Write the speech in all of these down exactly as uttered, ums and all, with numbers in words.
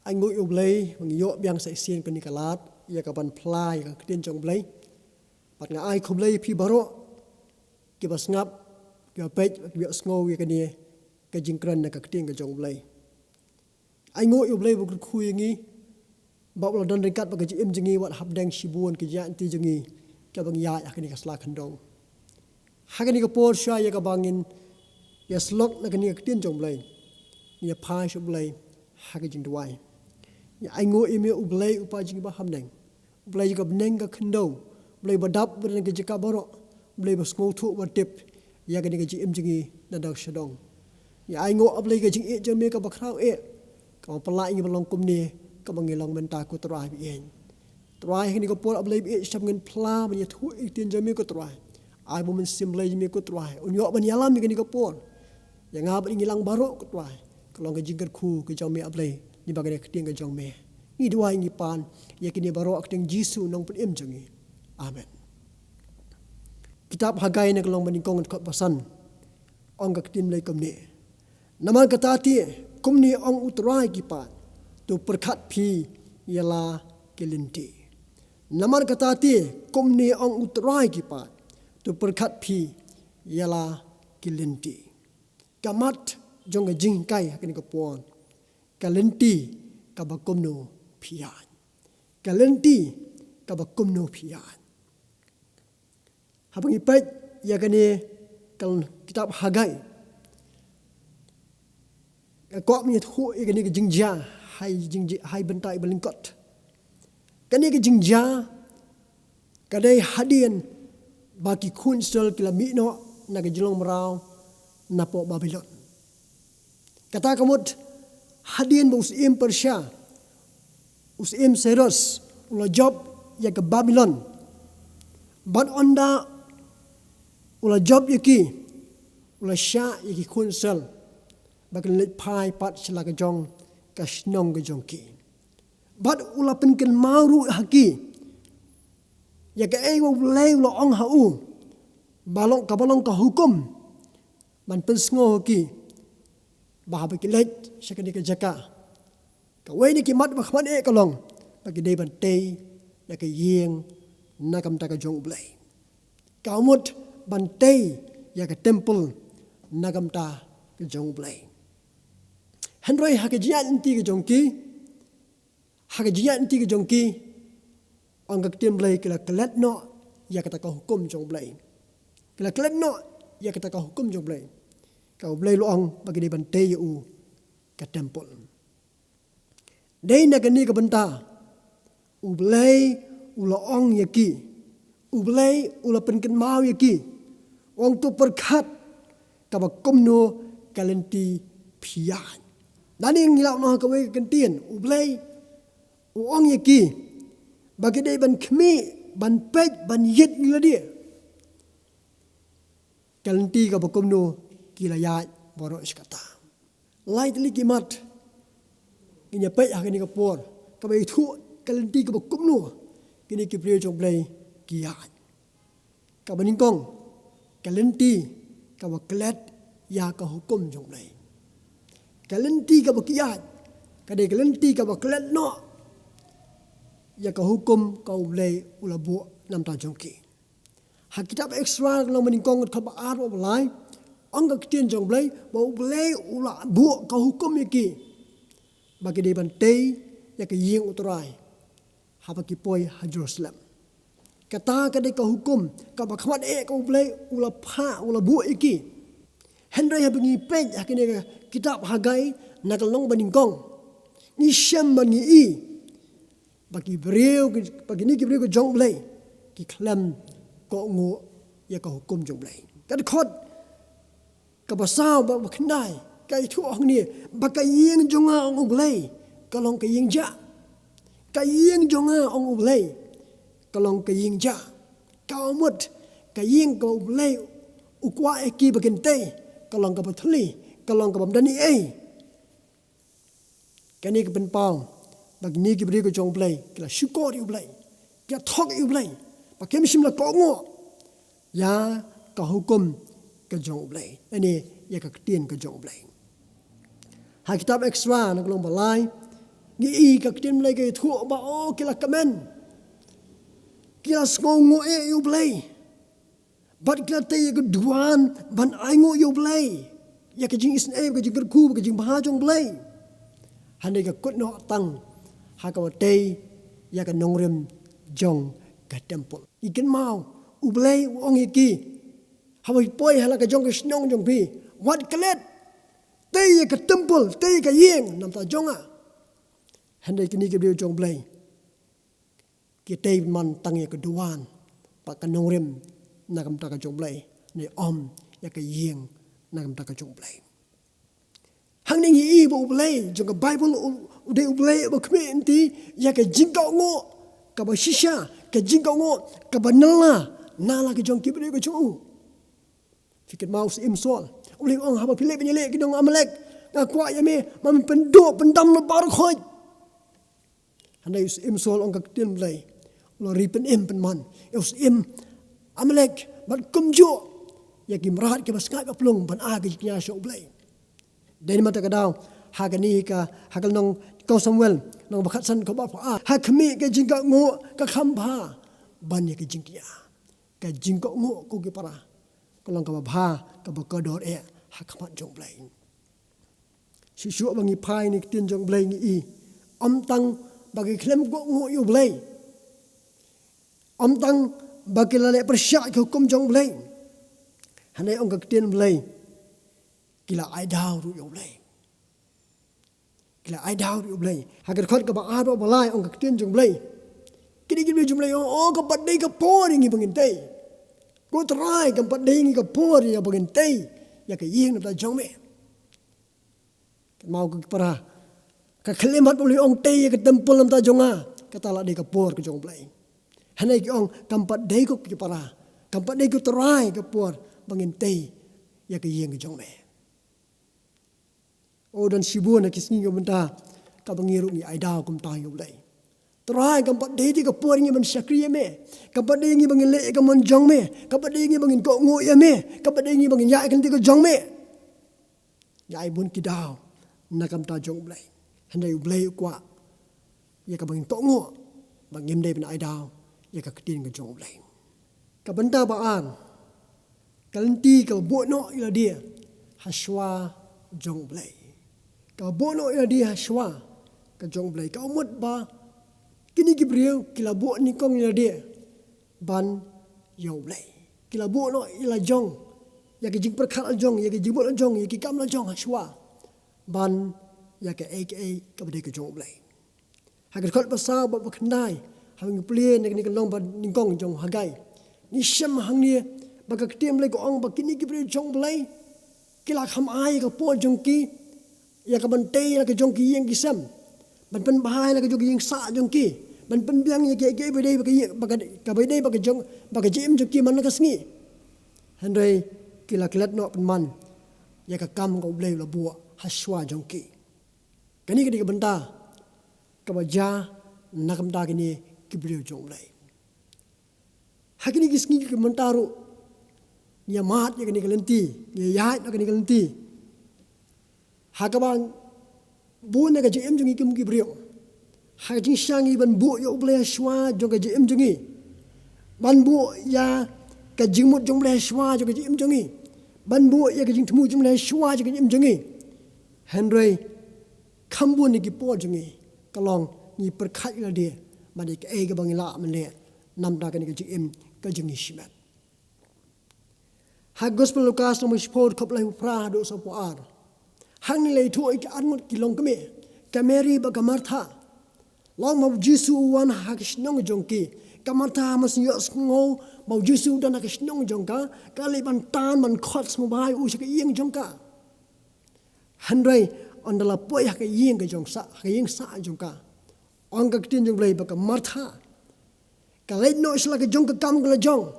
Ai nguh ïa U Blei ba ngi ïoh biang sa shisien kane ka lad ïa ka ban phla ïa ka ktien jong U Blei. Bad nga ai khublei ïa phi baroh kiba sngap, kiba peit, kiba ïohsngew ïa kane ka jingkren na ka ktien ka jong U Blei. Ai nguh ïa U Blei ba u kyrkhu ïa ngi, ba u la don ryngkat bad ka jingim jong ngi wat hapdeng shibun ki jingïaid lynti jong ngi kiba ngi ïaid ha kane ka sla khyndew. Ha kane ka por shuwa ïa kaba ngin ïasyllok na kane ka ktien jong U Blei, ngin ïa phai sha U Blei ha ka jingduwai. Ngi ai nguh ïa me U Blei, U Kpa jong ngi ba ha bneng, U Blei jong ka bneng ka khyndew, U Blei ba dap ba don ha ki jaka baroh, U Blei ba sngewthuh ba tip ïa kane ka jingim jong ngi na dong sha dong. Ngi ai nguh, A Blei, ka jingïeit jong me kaba khraw eh, kaba pynlait ïa ngi ban long kumne kaba ngi long mynta, ko Trai ba ïeit. Trai, ha kane ka por, A Blei ba ïeit, shisha ngin phla ban ïathuh ïa ka ktien jong me, ko Trai. Ai ba u Mynsiem Blei jong me, ko Trai, un ïoh ban ïalam ïa kane ka por ïa nga bad ïa ngi lang baroh, ko Trai, ka long ka jingkyrkhu ka jong me, A Blei, lyngba kane ka ktien ka jong me. Ngi duwai, ngi pan ïa kine baroh ha ka kyrteng Jisu, Nongpynim jong ngi. Amen. Kitab Hagai, na ka lynnong ba nyngkong, dkhot ba san, ong ka ktien Blei kumne: Namar kata te, kumne ong U Trai ki paid, to pyrkhat phi ïa la ki lynti. Namar kata te, kumne ong U Trai ki paid, to pyrkhat phi ïa la ki lynti. Ka mat jong ka jinghikai ha kane ka por: ka lynti kaba kumno phi ïaid. Ka lynti kaba kumno phi ïaid. Haba ngi peit ïa kane ka kitab Hagai, ka kwah ban ïathuh ïa kane ka jingjia ha i jingjia, ha i bynta iba lyngkot. Kane ka jingjia ka dei hadien ba ki khun Israel ki la mih noh na ka jinglong mraw napoh Babilon. Kata ka mut, hadien ba u syiem Persia, u syiem Sairos, u la jop ïa ka Babilon, bad ynda u la jop ïa ki, u la shah ïa ki khun Israel ba kin leit phai pat sha la ka jong ka shnong ka jong ki. Bad u la pynkynmaw ruh ha ki ïa kaei ba U Blei u la ong ha u, ba long, kaba long ka hukum, ban pynsngew ha ki ba haba ki leit sha kane ka jaka, kawei na ki mat ba kham eh ka long ba ki dei ban tei na ka ïing na ka bynta ka jong U Blei. Ka mut ban tei ïa ka temple na ka bynta ka jong U Blei. Hynrei ha ka jingïaid lynti ka jong ki, ha ka jingïaid lynti ka jong ki, ong ka ktien Blei, ki la klet noh ïa kata ka hukum jong U Blei. Ki la klet noh ïa kata ka hukum jong U Blei, ka U Blei u la ong ba ki dei ban tei ïa u ka temple. Dei na kane ka bynta U Blei u la ong ïa ki, U Blei u la pynkynmaw ïa ki, u ong, to pyrkhat kaba kumno ka lynti phi ïaid. Nangne ngi lah ban ong ha kawei ka kyntien, U Blei u ong ïa ki ba ki dei ban khmih, ban peit, ban ïeit ïa lade. Ka lynti kaba kumno ki la ïaid baroh shi katta. Lai tylli ki mat ngin ïa peit ha kane ka por, kaba ïathuh ka lynti kaba kumno kine ki briew jong U Blei ki ïaid. Kaba nyngkong, ka lynti kaba klet ïa ka hukum jong U Blei. Ka lynti kaba ki ïaid ka dei ka lynti kaba klet noh ïa ka hukum ka U Blei u la buh na bynta jong ki. Ha kitab Exodus, lynnong ba nyngkong, dkhot ba ar bad ba lai, ong ka ktien jong U Blei ba U Blei u la buh ka hukum ïa ki ba ki dei ban tei ïa ka ïing U Trai haba ki poi ha Jerusalem. Kata ka dei ka hukum kaba kham eh ka U Blei u la phah, u la buh ïa ki. Hynrei haba ngi peit ha kane ka kitab Hagai, na ka lynnong ba nyngkong, ngi shem bad ngi i ba ki briew, ba kine ki briew ki jong U Blei ki khlem kohnguh ïa ka hukum jong U Blei. Ka dkhot kaba saw bad ba khyndai ka ïathuh hangne ba ka ïing jong nga, ong U Blei, ka long ka ïing jah. Ka ïing jong nga, ong U Blei, ka long ka ïing jah. Ka mut ka ïing kaba U Blei u kwah ïa ki ba kin tei, ka long kaba thylli, ka long kaba ym don ei ei. Kane ka pynpaw ba kine ki briew ki jong U Blei ki la shukor ïa U Blei, ki la thok ïa U Blei ba kim shym la kohnguh ïa ka hukum ka jong U Blei, lane ïa ka ktien ka jong U Blei. Ha kitab Exodus, na ka lynnong ba lai, Ngi i ka ktien Blei ka ïathuh ba, o, ki la kmen, ki la sngewnguh ïa U Blei, bad ki la tei ïa ka duwan ban ainguh ïa U Blei, ïa ka jingisynei, ka jingkyrkhu, ka jingbha jong U Blei. Hynrei ka kut noh tang ha kaba tei ïa ka nongrim jong ka templ. Ngi kynmaw U Blei u ong ïa ki, haba phi poi ha la ka jong ka shnong jong phi, wat klet, tei ïa ka templ, tei ïa ka ïing na bynta jong nga. Hynrei kine ki briew jong U Blei ki tei man tang ïa ka duwan bad ka nongrim na ka bynta ka jong U Blei, ne ym ïa ka ïing na ka bynta ka jong U Blei. Hangne ngi i ba U Blei jong ka Baibl u, u dei U Blei uba khmih lynti ïa ka jingkohnguh kaba shisha, ka jingkohnguh kaba nylla na la ka jong ki briew ka jong u. Phi kynmaw u syiem Saul, U Blei u ong, haba phi leh ban ïaleh ki nong Amalek, nga kwah ïa me, ma men pynduh pyndam na baroh khoit. Hynrei u syiem Saul, ong ka ktien Blei, u la ri pynim pynman ïa u syiem Amalek bad kumjuh ïa ki mrad kiba sngaid ba plung ban ai ka jingkñia sha U Blei. Dei namar kata ka daw ha kane ka, ha ka lynnong Kong Samuel lynnong ba khatsan, kaba pha, ha khmih ka jingkohnguh ka kham bha ban ïa ka jingkñia. Ka jingkohnguh, ko ki para, ka long kaba bha, kaba kordor eh ha khmat jong U Blei. Shuh shuh ba ngi phai na ka ktien jong U Blei ngi i, ym tang ba ki khlem kohnguh ïa U Blei, ym tang ba ki la leh pyrshah ïa ka hukum jong U Blei, hynrei ong ka ktien Blei, ki la ai daw ruh ïa U Blei. Ki la ai daw ruh ïa U Blei. Ha ka dkhot kaba ar bad ba lai, ong ka ktien jong U Blei, kine ki briew jong U Blei ong, o, kam pat dei ka por ïa ngi ba ngin tei. Ko Trai, kam pat dei ïa ngi ka por ïa ba ngin tei ïa ka ïing na bynta jong me. Kynmaw, ko ki para, ka khyllem bad U Blei ong, tei ïa ka templ na bynta jong nga, kata la dei ka por ka jong U Blei. Hynrei ki ong, kam pat dei, ko ki para, kam pat dei, ko Trai, ka por ba ngin tei ïa ka ïing ka jong me. O, don shibun ha ki sngi, ka bynta kaba ngi ruh ngi ai daw kumta ïa U Blei. Trai, kam pat dei te ka por ïa ngi ban shakri ïa me, kam pat dei ïa ngi ba ngin leh ïa ka mon jong me, kam pat dei ïa ngi ba ngin kohnguh ïa me, kam pat dei ïa ngi ba ngin ïaid ha ka lynti ka jong me. Ngi ai bun ki daw na ka bynta jong U Blei, hynrei U Blei u kwah ïa kaba ngin kohnguh, ba ngim dei ban ai daw ïa ka ktien ka jong U Blei. Ka bynta ba ar, ka lynti kaba buh noh ïa lade ha shuwa jong U Blei. Kaba buh noh ïa lade ha shuwa ka jong U Blei. Ka mut ba kine ki briew ki la buh nyngkong ïa lade ban ïa U Blei. Ki la buh noh ïa la jong, ïa ki jingpyrkhat la jong, ïa ki jingmut la jong, ïa ki kam la jong ha shuwa ban ïa kaei kaei kaba dei ka jong U Blei. Ha ka dkhot ba saw bad ba khyndai, haba ngi pule na kane ka lynnong ba nyngkong jong u Hagai, ngi shem hangne ba ka ktien Blei ka ong ba kine ki briew jong U Blei ki la kham ai ka por jong ki ïa ka ban tei la ka jong ki ïing ki sem, ban pynbha la ka jong ki ïing sah jong ki, ban pynbiang ïa ki, ïa ki ba dei ba ka ïing, ba ka, kaba dei ba ka jong, ba ka jingim jong ki man la ka sngi. Hynrei ki la klet noh pynman ïa ka kam ka U Blei u la buh ha shuwa jong ki. Kane ka dei ka bynta kaba jia na ka bynta kine ki briew jong U Blei. Ha kine ki sngi ki bynta ruh, ngi ïa mad ïa kane ka lynti, ngi ïa ïaid na kane ka lynti, ha kaba bun na ka jingim jong ngi kum ki briew, ha ka jingshisha ngi ban buh ïa U Blei ha shuwa jong ka jingim jong ngi, ban buh ïa ka jingmut jong U Blei ha shuwa jong ka jingim jong ngi, ban buh ïa ka jingthmu jong U Blei ha shuwa jong ka jingim jong ngi. Hynrei kham bun na ki por jong ngi ka long ngi pyrkhat ïa lade ban ïa kaei kaba ngi lah ban leh na ka bynta kane ka jingim ka jong ngi shimet. Ha Gospel Lukas lynnong ba shiphew, dkhot ba laiphew phra haduh sawphew ar, hangne la ïathuh ïa ki arngut ki longkmie, ka Mari bad ka Martha. Long ba U Jisu u wan ha ka shnong jong ki, ka Martha ha mar shu ïoh sngew ba U Jisu u don ha ka shnong jong ka, ka leit ban tan ban khot sngewbha ïa u sha ka ïing jong ka. Hynrei ynda la poi ha ka ïing ka jong sah, ha ka ïing sah jong ka, ong ka ktien jong U Blei ba ka Martha ka leit noh sha la ka jong ka kam ka la jong,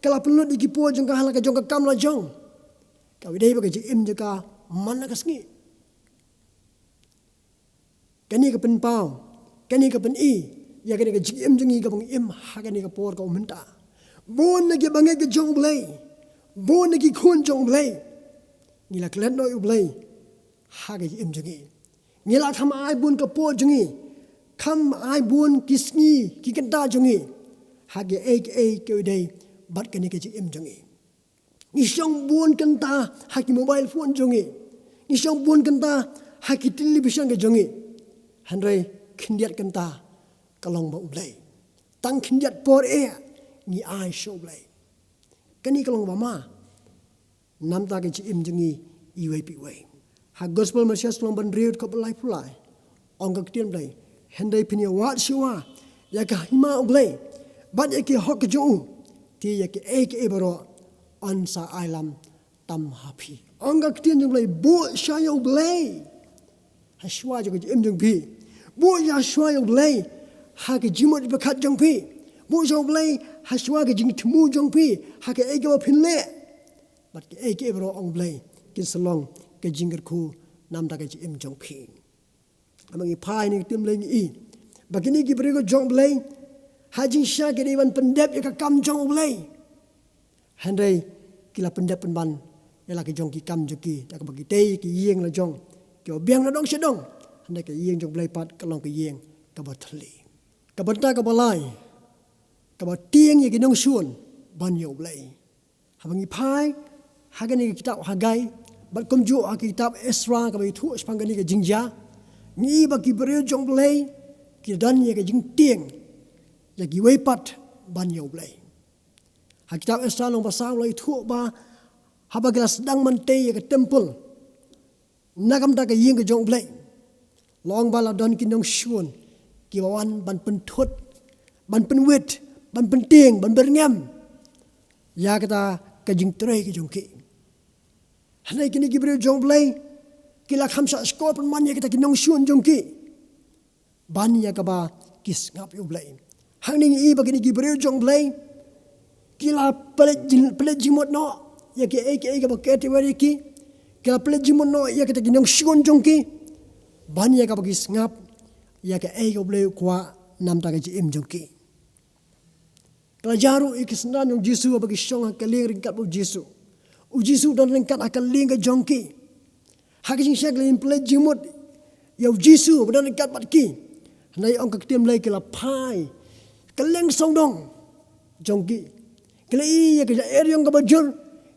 ka la pynlut ïa ki por jong ka ha la ka jong ka kam la jong. Kaba dei ba ka jingim jong ka man la ka sngi. Kane ka pynpaw, kane ka pyni ïa kane ka jingim jong ngi kaba ngi im ha kane ka por kaba mynta. Bun na ki bangeit ka jong U Blei, bun na ki khun jong U Blei, ngi la klet noh ïa U Blei ha ka jingim jong ngi. Ngi la kham ai bun ka por jong ngi, kham ai bun ki sngi, ki kynta jong ngi ha ki ei ki ei ki dei bad kane ka jingim jong ngi. Ngi shong bun kynta ha ki mobile phone jong ngi. Ngi shong bun kynta ha ki television ka jong ngi. Hynrei khyndiat kynta ka long ba U Blei. Tang khyndiat por eh ngi ai sha U Blei. Kane ka long ba ma namta ka jingim jong ngi iwei pa iwei. Ha Gospel Mathaios lynnong ba hynriew dkhot ba laiphew lai, ong ka ktien Blei, hynrei phin ïa wad shuwa ïa ka hima U Blei bad ïa ki hok ka jong u, te ïa ki ei ki ei baroh yn sa ai lam tam ha phi. Ong ka ktien jong Blei, buh sha ïa U Blei ha shuwa jong ka jingim jong phi. Buh sha shuwa ïa U Blei ha ka jingmut jingpyrkhat jong phi. Buh sha U Blei ha shuwa ka jingthmu jong phi ha ka ei kaba phin leh. Bad ka ei ka ei baroh, ong Blei, kin sa long ka jingkyrkhu namta ka jingim jong phi. Haba ngi phai na ka ktien Blei ngi i ba kine ki briew jong U Blei ha jingshisha ki dei ban pyndep ïa ka kam jong U Blei. Hynrei ki la pyndep pynban ïa la ki jong ki kam jong ki, da kaba ki tei ki ïing la jong, kiba biang na dong sha dong. Hynrei ka ïing jong U Blei pat ka long ka ïing kaba thylli. Ka bynta kaba lai, kaba tieng ïa ki nongshun ban ïa U Blei. Haba ngi phai ha kane ka kitab Haggai bad kumjuh ha ka kitab Esra kaba ïathuh shaphang kane ka jingjia, ngi i ba ki briew jong U Blei ki don ïa ka jingtieng ïa kiwei pat ban ïa U Blei. Ha kitab Esra lynnong ba saw la ïathuh ba haba ki la sdang ban tei ïa ka temple, na ka bynta ka ïing ka jong U Blei, la ong ba la don ki nongshun kiba wan ban pynthut, ban pynwit, ban pyntieng, ban byrngem ïa kata ka jingtrei ka jong ki. Hynrei kine ki briew jong U Blei ki la kham shah shkor pynban ïa kita ki nongshun jong ki ban ïa kaba ki sngap ïa U Blei. Hangne ngi i ba kine ki briew jong U Blei ki la pynleit jing, pynleit jingmut noh ïa ki ei ki ei kaba ka ïathuh ïa ki. Ki la pynleit jingmut noh ïa kita ki nongshun jong ki ban ïa kaba ki sngap ïa ka ei ka U Blei u kwah namta ka jingim jong ki. Ka la jia ruh ïa ki synran jong U Jisu haba ki shong ha ka lieng ryngkat bad U Jisu. U Jisu u don ryngkat ha ka lieng ka jong ki. Ha ka jingshisha ki la ïa pynleit jingmut ïa U Jisu ba don ryngkat bad ki. Hynrei ong ka ktien Blei ki la phai kylleng sawdong jong ki. Ki la i ïa ka jingïaid ïong kaba jur,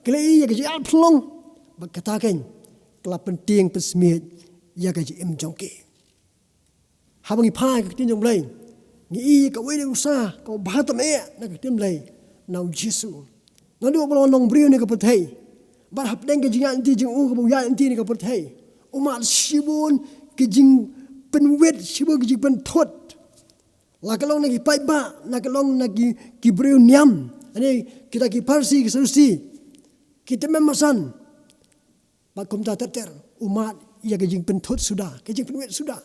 ki la i ïa ka jingïaid pynlong. Bad kata keiñ ka la pyntieng pynsmiej ïa ka jingim jong ki. Haba ngi phai ka ktien jong U Blei, ngi i kawei na u sa kaba bha tam eh na ka ktien Blei, na U Jisu. Naduh ba u la long nongbriew na ka pyrthei bad hapdeng ka jingïaid lynti jong u kaba u ïaid lynti na ka pyrthei, u mad shibun ki jingpynwit, shibun ki jingpynthut. La ka long na ki paidbah, la ka long na ki, ki briew niam, lane kita ki Pharisi, ki Sadusi, ki tymmen basan. Bad kumta ter ter u mad ïa ka jingpynthut suda, ka jingpynwit suda.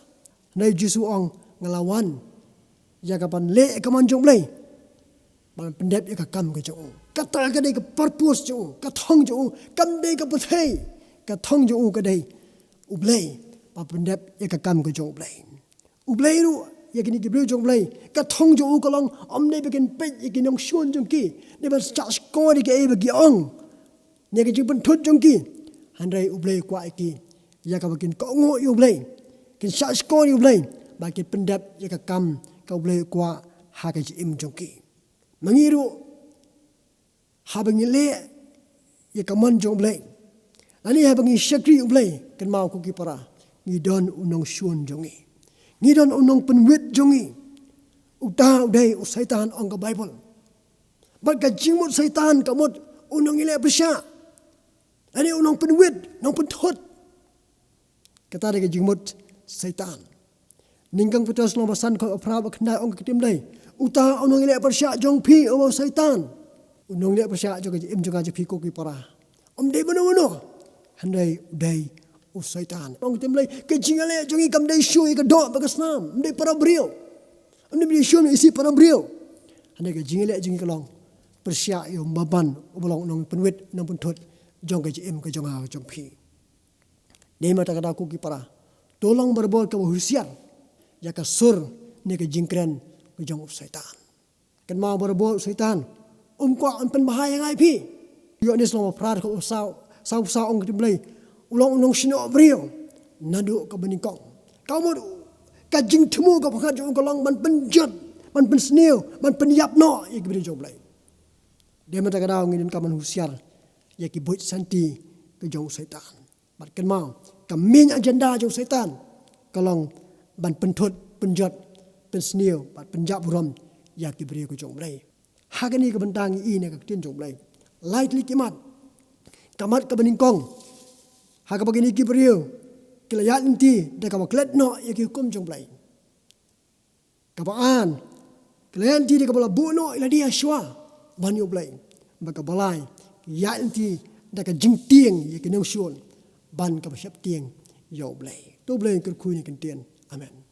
Hynrei U Jisu u ong, nga la wan ïa kaban leh ïa ka mon jong U Blei, ban pyndep ïa ka kam ka jong u. Kata ka dei ka purpose jong u, ka thong jong u. Kam dei ka pyrthei, ka thong jong u ka dei U Blei, ban pyndep ïa ka kam ka jong U Blei. U Blei ruh ïa kine ki briew jong U Blei, ka thong jong u ka long ym dei ba kin peit ïa ki nongshun jong ki, ne ban shah shkor ïa kiei ba ki ong ne ka jingpynthut jong ki. Hynrei U Blei u kwah ïa ki ïa kaba kin kohnguh ïa U Blei, kin shah shkor ïa U Blei, ba kin pyndep ïa ka kam ka U Blei u kwah ha ka jingim jong ki. Ma ngi ruh, haba ngi leh ïa ka mon jong U Blei, lane haba ngi shakri U Blei, kynmaw ko ki para, ngi don u nongshun jong ngi, ngi don u nongpynwit jong ngi. Uta u dei u Soitan, ong ka Baibl. Bad ka jingmut Soitan ka mut u nongïaleh pyrshah, lane u nongpynwit, nongpynthut. Kata dei ka jingmut Soitan. Nyngkong Petros lynnong ba san, dkhot ba phra bad khyndai, ong ka ktien Blei, uta u nongïaleh pyrshah jong phi u Soitan. U nongïaleh pyrshah jong ka jingim jong nga jong phi ko ki para, ym dei mano mano, hynrei u dei u Soitan. Ong ka ktien Blei, ka jingïaleh jong ngi kam dei shuh ïa ka doh bad ka snam, ym dei para briew. Ym dei shuh ïa isih para briew. Hynrei ka jingïaleh jong ngi ka long pyrshah ïa u Maban uba long u nongpynwit, nongpynthut jong ka jingim ka jong nga jong phi. Dei ma kata ka daw ko ki para, to long barabor kaba husiar ïa ka sur ne ka jingkren ka jong u Soitan. Kynmaw barabor u Soitan um kwah un pynbha ïa nga ïa phi. Ïoannis lynnong ba phra, dkhot ba saw, saw, saw, ong ka ktien Blei, u long u nongshnoh briew naduh kaba nyngkong. Ka mut ka jingthmu ka pyrkhat jong u ka long ban pynjot, ban pynsniew, ban pynïap noh ïa ki briew jong u Blei. Dei mynta ka daw ngin donkam ban husiar ïa ki buit santi ka jong u Soitan. Bad kynmaw, ka main agenda jong u Soitan ka long ban pynthut, pynjot, pynsniew bad pynjah burom ïa ki briew ka jong u Blei. Ha kane ka bynta ngi i na ka ktien jong u Blei, lai tylli ki mat. Ka mat kaba nyngkong, ha kaba kine ki briew ki la ïaid lynti da kaba klet noh ïa ki hukum jong u Blei. Kaba ar, ki la ïaid lynti da kaba la buh noh ïa lade ha shuwa ban ïa u Blei. Bad kaba lai, ki ïaid lynti da ka jingtieng ïa ki nongshun ban kaba sheptieng ïa u Blei. To u Blei un kyrkhu ïa kane ka ktien. Amen.